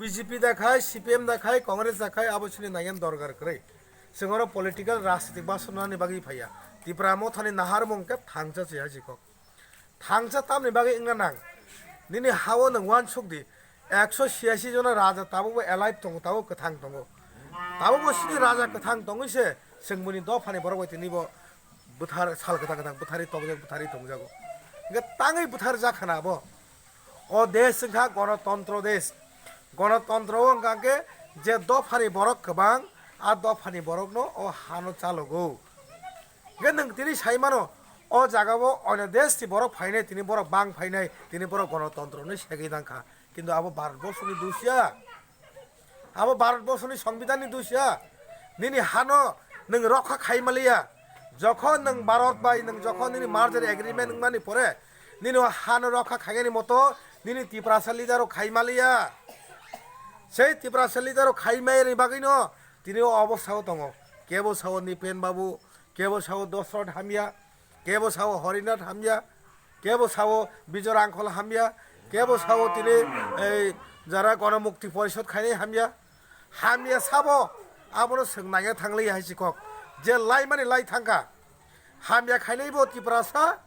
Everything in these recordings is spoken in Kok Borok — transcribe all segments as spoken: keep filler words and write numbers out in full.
B J P da khai, C P M da khai, Congress da khai, abo chini naigen dorgar kwrwi. Chwng oro political rajnitik basunani bagwi phaiya. Tipra mothani naharmung khe thangcha se hai sikok. Thangcha tamni bagwi wngna nang. Nini hao nwng uansuk di. Ekso siyasi jona raja tabukbo alive tongo, tabuk kwthang tongo. Tabukbo sini raja kwthang tongwi se chwng bini dophani borok bai tini bo bwthar sal kwthang kwthang bwthari tongjak, bwthari tongjago. Hingke tangwi bwthar jak khana abo. O desh wngkha gonotontro desh. Gonotontro o wngkha khe je dophani borok kwbang, a dophani borokno o hano chalogo. Hingke nwng tini sai mano, o jagao oino desh ni borok phainai, tini borok bang phainai, tini borok gonotontro ni segwi nangkha. Kintu abo Bharat borsoni dusya. Abo Bharat borsoni Songbidanni dusya. Nini hano nwng rokha khai maliya. Jokhon nwng Bharat bai nwng jokhon nini merger agreement wngmani pore, nini o hano rokha khainani moto nini Tiprasa leader rok khai maliya. Sei Tiprasa leader rok khai mayani bagwino tini o obostha o tongo. Kebo sao Nipen Babu, kebo sao Dosrot hamya, kebo sao Horinath hamya, kebo sao Bijoy Rangkhol hamya, kebo sao tini ei jara Gonomukti Porishod khainai hamya. Hamya sabo, abono swng nangya thanglai hai sikok. Je laimani lai thangkha. Hamya khainai bo Tiprasa,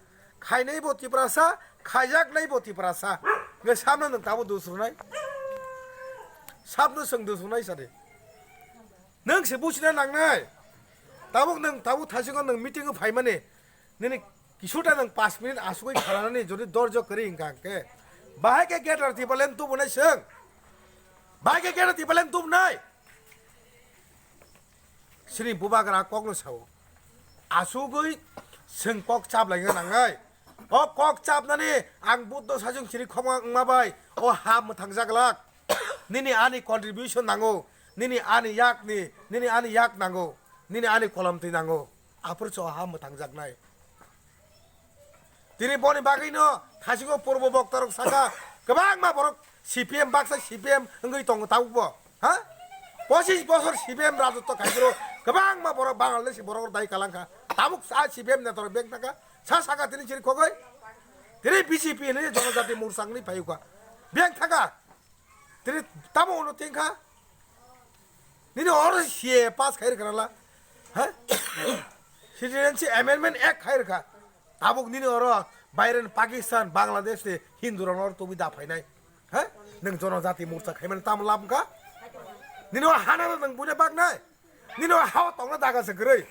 khainai bo Tiprasa, khaijaknai bo Tiprasa. Nge samno nwng tabo dusrunai. Sabno swng dusrunai sadi. Nwng se buchina nangnai. Tabuk nwng tabuk thasingo nwng meeting o phaimani. Nini kisuta nwng pash minute asugwi khalanani jodi dorjo kwrwi hingka hingke. Bahai khe greater Tipraland tubunai swng. Bahai khe greater Tipraland tubunai. Sini bubagra kokno sao. Asugwi swng kok chaplaina nangnai. O kok chapnani ang Buddho sajung chiri khoma wngma bai o ha mwthang jaglak. Nini ani contribution nango, nini ani yakni, nini ani yak nango, nini ani kolomtwi nango. Aphuru se o ha mwthang jaknai. Tini boni bagwino thasingo purbo boktorok saka kwbangma borok C P M baksa C P M wngwi tongo tabukbo. Ha? Pochis bosor C P M rajotwo khaisiro kwbangma borok Bangladeshi borok dai kalangkha. Tabuk sa C P M netarok beng thangkha. Sa saka tini chiri khogoi. Tini B J P hinwi Jonojati Morcha wngwi phaiyukha. Beng thangkha. Tini tamo uno tingkha. Nini oro C A A pass khai rwkha nala. Ha? Citizenship Amendment Act khai rwkha. Tabuk nini oro Bairen Pakistan, Bangladesh ni Hindu rok oro tubui da phainai. Ha? Nwng Jonojati Morcha khaimani tamo lamkha? Nini o hana nwng buina baknai? Nini o hao tongna daga se kwrwi.